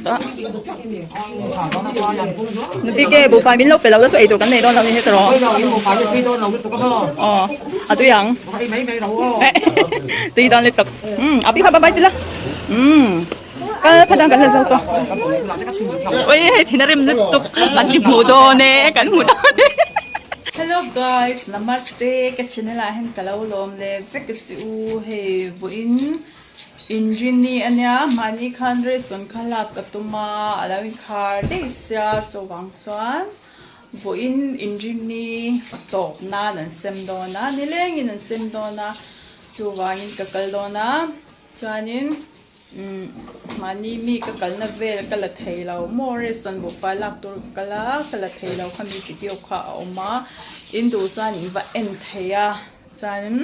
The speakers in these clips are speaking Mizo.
ta. Nupi ke buhfai min lo pe lo la chu ei tur kan nei dawn lo ni heta rawh. Aw a tui ang. Tui dawn lutuk. Umm a pi kha bye bye ti la. Umm kal phat ang kan la zo tawh. Ui hei thin a rim lutuk kan ti hmuh dawn e kan hmu dawn e. Hello guys namaste ka channel ah hian ka lo lawm leh vek a che u hei vawiin Inrini a nia mahni khan ration kha lak ka tum a a lo inkhar daih sia chuvang chuan vawiin inrini tawp nan an sem dawn a nilengin an sem dawn a chuvangin ka kal dawn a chuanin umm mahni mi ka kalna vel ka la thei lo maw ration buhfai lak tur ka kal a ka la thei lo khami video kha a awm a in duh chuan in va en thei a chuanin.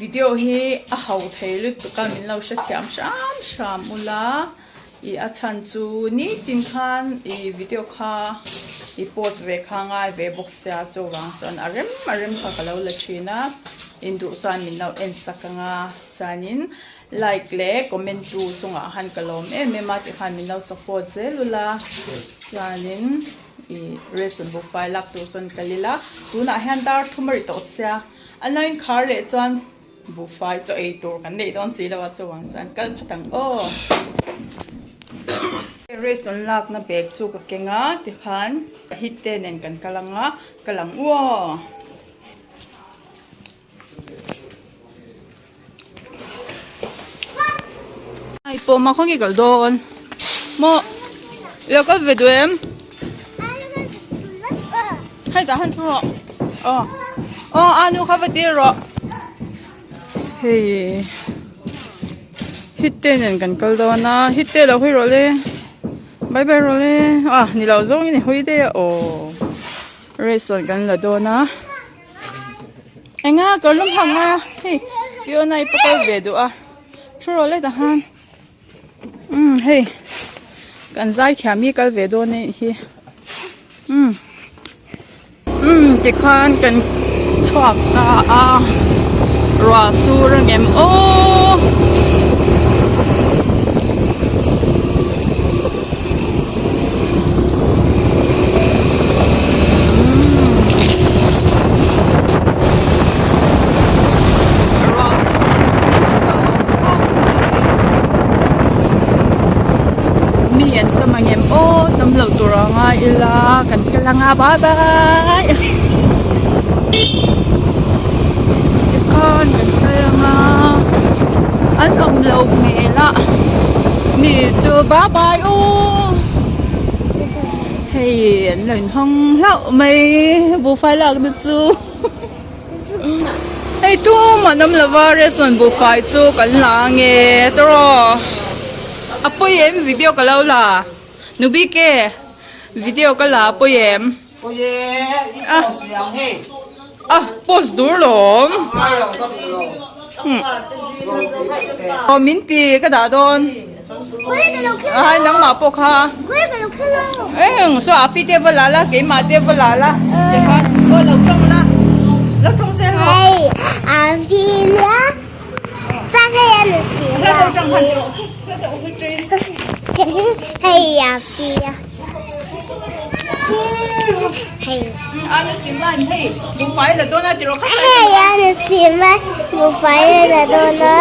Video hi a ho thei lutuk a min lo hrethiam hram hram ula ih a chhan chu nitin khan ih video kha ih post ve kha ngai ve bawk sia chuvang chuan a rem a rem kha ka lo la thin a induh chuan min lo en sak ang a chuanin like leh comment tu chungah khan ka lawm em em a tikhan min lo support zel ula chuanin. Ih ration buhfai lak tur chuan kal ila tunah hian dar thum a ri tawh sia a lo inkhar leh chuan buhfai chaw ei tur kan neih dawn si lo a chuvang chuan kal phat ang aw. Ration lakna bag chu ka keng a tikhan hit te nen kan kal ang a kal ang u aw. Ai pawh mah khawnge kal dawn maw ilo kal ve duh em hei tah han thu rawh aw aw a nu kha va tir rawh hei hite nen kan kal dawn a hite lo hawi rawh le bye bye rawh le a ni lo zawng in i hawi daih a aw restaurant kan la dawn a. Enga kawr lum hang a hei Fiona i pakal ve duh a thu rawh let a han umm hei kan zai thiam hi kal ve dawn anih hi umm umm tikhan kan chhuak ta a ruah sur a ngem aw. Mi an tam ang em aw tam loh tur a ngai ila kan kal ang a bye bye tikhan kan kal ang a an awm loh hmel a mi chu bye bye u. Hei an lo inhawng hlauh mai buhfai lak na chu hei tumah an awm lova restaurant buhfai chu kan la ange tawraw a pawi em video ka lo la nubike video ka la a pawi em a a post dur lawm aw min ti ka dah dawn. Ai nangmah pawh kha eng saw a pi te va la la keimah te va la la tikhan aw lo tawng la lo tawng zel rawh Hei a pi nia chuan hei a ni si hla deuh tang khan ti rawh hla deuh hi train hei a pi a hei a ni si man hei buhfai la dawn a ti rawh hei a ni si man buhfai la dawn a.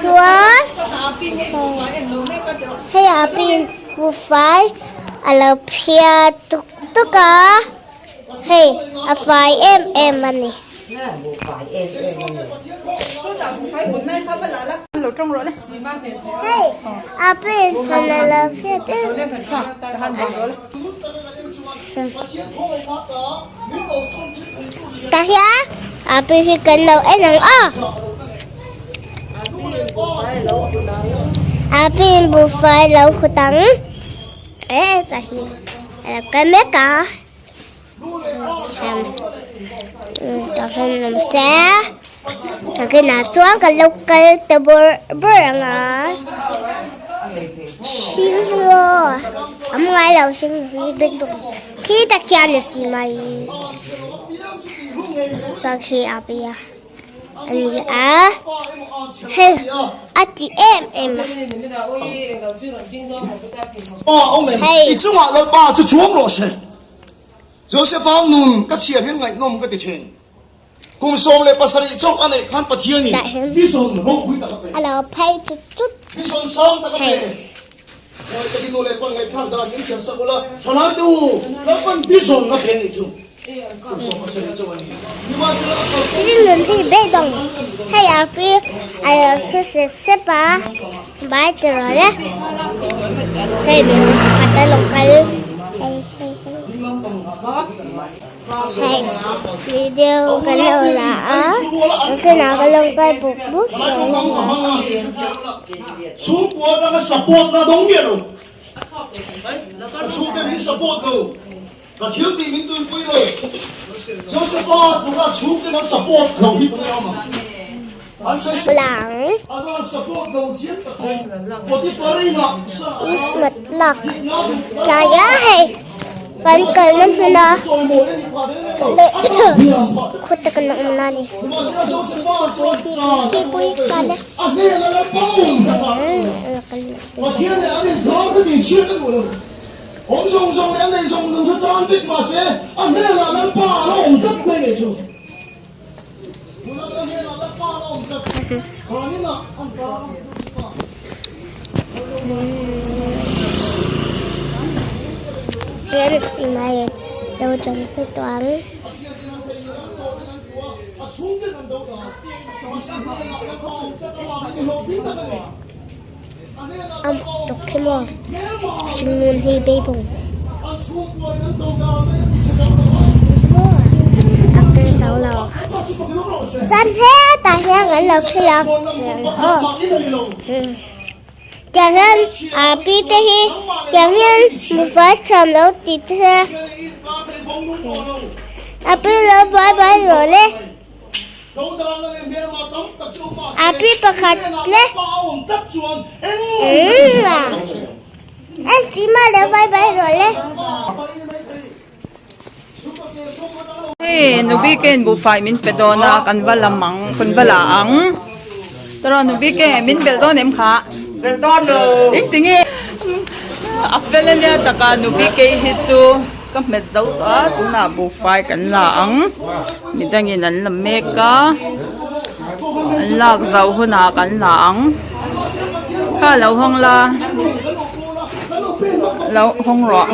Chuan hei ah pin buhfai a lo phiar tuk tuk a hei a fai em em a ni. Hei a pin a lo phiar em em. Tah hian a pi hi kan lo en ang aw. Apiin buhfai lo hut ang e sa hi a lo kal mek a tah hian awm se nakinah chuan kan lo kal ta bawrh bawrh ang a hring hi aw a ngai lo hring hi bik bawk khi tak hian a si mai chuan khi a bia. A ni a, hei a ti em em a. Hei. I chungah Lalpa chu chuang rawh se. Joseph-a nun ka chhiar hian ngaihnawm ka ti thin. Kum 17 chauh a neih khan Pathianin vision ropui tak a pe. A lo phei chut chut. Vision sang tak a pe. Ngawi takin nu leh pa ngaihthlak dan min thiam sak ula, thalai te u, Lalpan vision a pe a nih chu. Thil hi beidawng hei a pi a lo thu sep sep a bai ti rawh le hei mi pakhat a lo kal hei hei hei hei video kan lo la a nakinah ka lo kal buk buk zel ang a. Chhungkua atanga support na dawng miah lo. Ka chhungte min support lo. Ka thil tih min tuipui lo. Josepha tuna chhungten an support lo hi tunge awm ang? An sawi sawi a an support lo chiang tak mai. Potiphar inah Christmas lak tlaia hei kan kalna hmuna leh khuta kan awm na ni. Pui khi khi pui khan e. Pathian leh an inthar ka tih chhiat a duh lo. Awm zawng zawng leh a nei zawng zawng chu chan vek mahse a hnenah Lalpa a la awm tlat mai ngei chu. Tunah ka hnenah Lalpa a la awm tlat. Vaninah an pa a awm tlat bawk a. Hian simai lo chang phe tawh ang. A tuk khi maw hringnun hi beibawng a kal zo lo chuan hetah hian an lo thil a aw tiang hian a pi te hi tiang hian mobile thiam lo ti te a pi lo bai bai rawh le. A pi pakhat le Sima le bai bai rawh le. Hei nubi ke in buhfai min pe dawn a kan va la mang kan va la ang tawrh nubi ke min belh dawn em kha Belh dawn lo. Engtinge a fel ania taka nubi ke hi chu. Ka hmet zo tawh a tunah buhfai kan la ang midangin an la mek a an lak zo hunah kan la ang kha lo hawng la lo hawng rawh.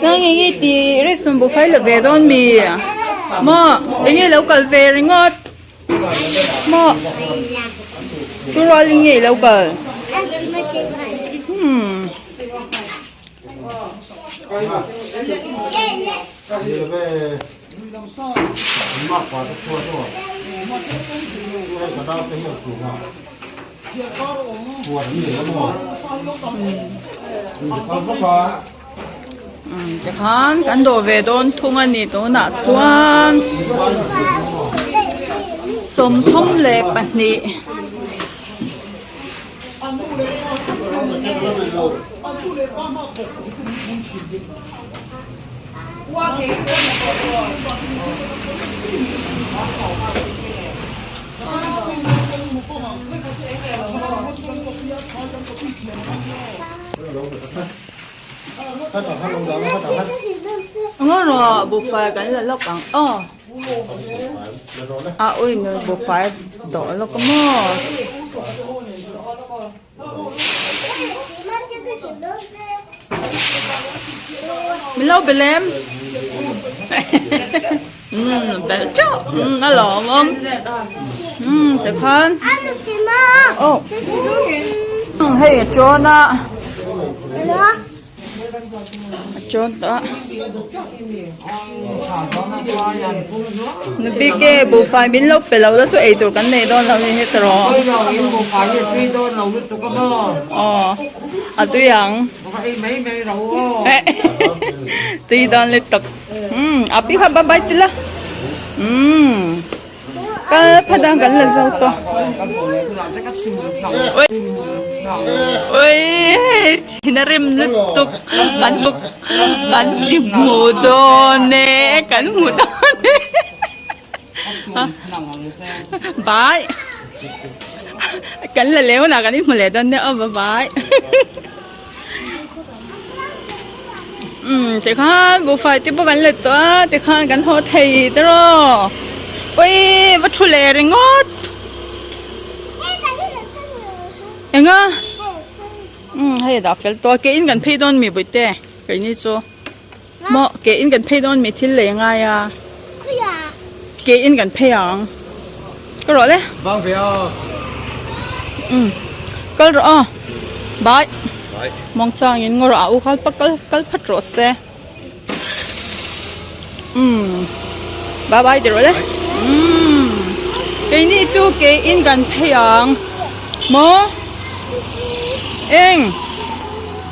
Nang enge ti restaurant buffet la ve dawn mi maw enge lo kal ve ringawt maw chu rual in nge lo kal umm. Tikhan kan dawh ve dawn thung a ni tunah chuan 32. Ngaw rawh buhfai kan la lawk ang aw. A ui nu buhfai dawh lawk a maw. Min lo be lem. Umm bel teuh umm a lawmawm umm tikhan oh hei a tawn a a tawn tawh a bike buhfai min lo pe lo la chu eitur kan nei dawn lo ni hi tawh aw a tui ang tui dawn lutuk. Umm a pi kha bye bye ti la umm kal phadang kan la zo tawh ui ui thin a rim lutuk kan buk kan ti hmu dawn e kan hmu dawn e bye kan la leh hunah kan inhmu leh dawn nia aw bye bye. Umm tikhan buhfai te pawh kan let tawh a tikhan kan haw thei tiraw ui va thu leh ringawt eng a umm hei a dah fel tawh a ke in kan phei dawn mi bawihte keini chu maw ke in kan phei dawn mi thil lei angai a ke in kan phei ang ka rawh le umm kal rawh aw bye mawng chang in ngaw rawh a u kha pa kal kal phat rawh se umm bye bye ti rawh le umm keini chu ke in kan phei ang maw eng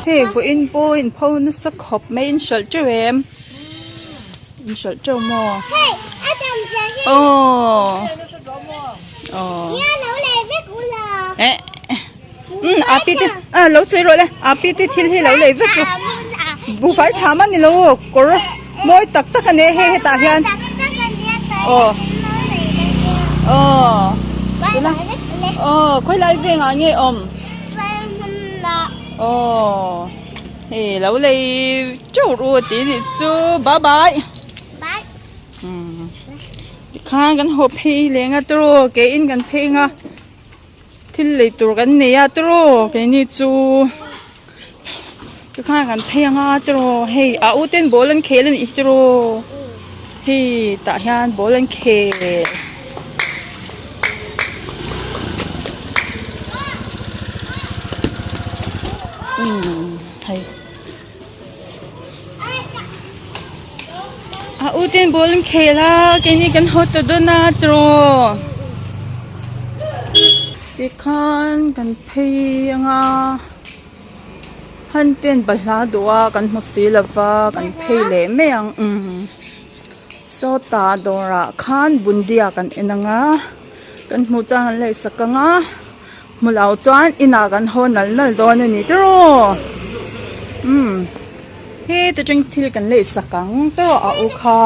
hei vawiin pawh in pho nasa khawp mai in hralh teuh em. In hralh teuh maw? Aww Aww Eh Umm a pi te ah lo sawi rawh le a pi te thil hi lo lei vek chu buhfai tha man ni lo kawr mawi tak tak a nia hei hetah hian aw aw aw khawilai vengah nge awm aw. Hei lo lei teuh ru a tih nih chu bye bye umm tikhan kan haw phei leng a tiraw ke in kan phei ang a thil lei tur kan nei a tiraw keini chu tikhan kan phei ang a tiraw hei a u ten ball an khel a nih hi tiraw hei tah hian ball an khel. Hei a u ten ball an khel a keini kan haw ta dawn a tiraw tikhan kan phei anga han ten balhla duh a kan hmu si lova kan phei leh mai ang umm. Sawta dawrah khan bundia kan en ang a kan hmuh chuan an lehsak ang a hmu lo chuan inah kan haw nal nal dawn a ni tiraw umm heta tang thil kan lehsak ang tawh a u kha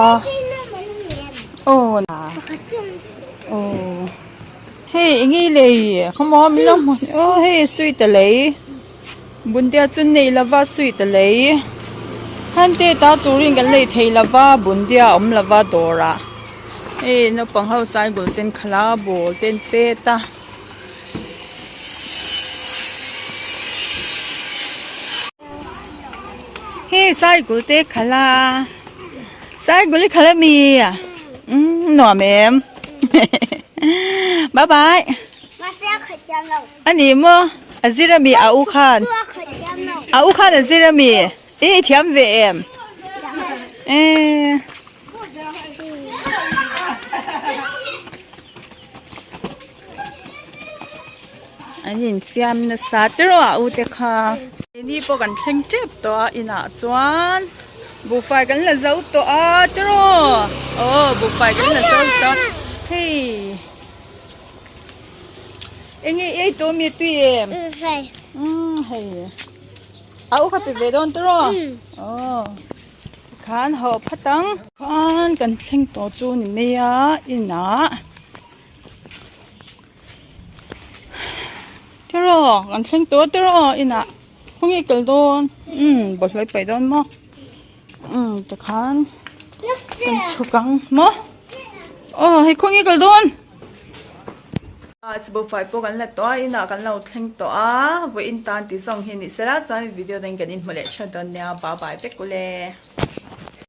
aw aw hei eng nge lei khawmaw min lo hmu aw hei sweet a lei. Bundia chu nei lova sweet a lei. Hante ta turin kan lei thei lova bundia a awm lova dawrah. Hei naupang ho cycle ten khalh a ball te an pet a. Hei cycle te khalh a cycle hi khalh ami umm nuam em bye bye. A ni maw? A zir ami a u khan? A u khan a zir ami? I i thiam ve em? Eee. An infiam nasa tiraw a u te kha. Keini pawh kan thleng tep tawh a inah chuan buhfai kan la zo tawh a tiraw? Aw buhfai kan la zo tawh hei. Enge ei tawh mi tui em? Hei. Hei. A u kha pe ve dawn tiraw? Aw. Khan haw phat ang. Khan kan thleng tawh chu ni mai a inah. Tiraw kan thleng tawh tiraw inah. Khawnge kal dawn? Umm bawlhhlawh i paih dawn maw? Umm tikhan kan chhuk ang maw? Aw hei khawnge kal dawn? Sibufai pawh kan la tawh a, inah kan lo thleng tawh a, vawiin tan tih zawng hi ni sela chuan video dangin kan inhmu leh theuh dawn nia, bye bye vek ule.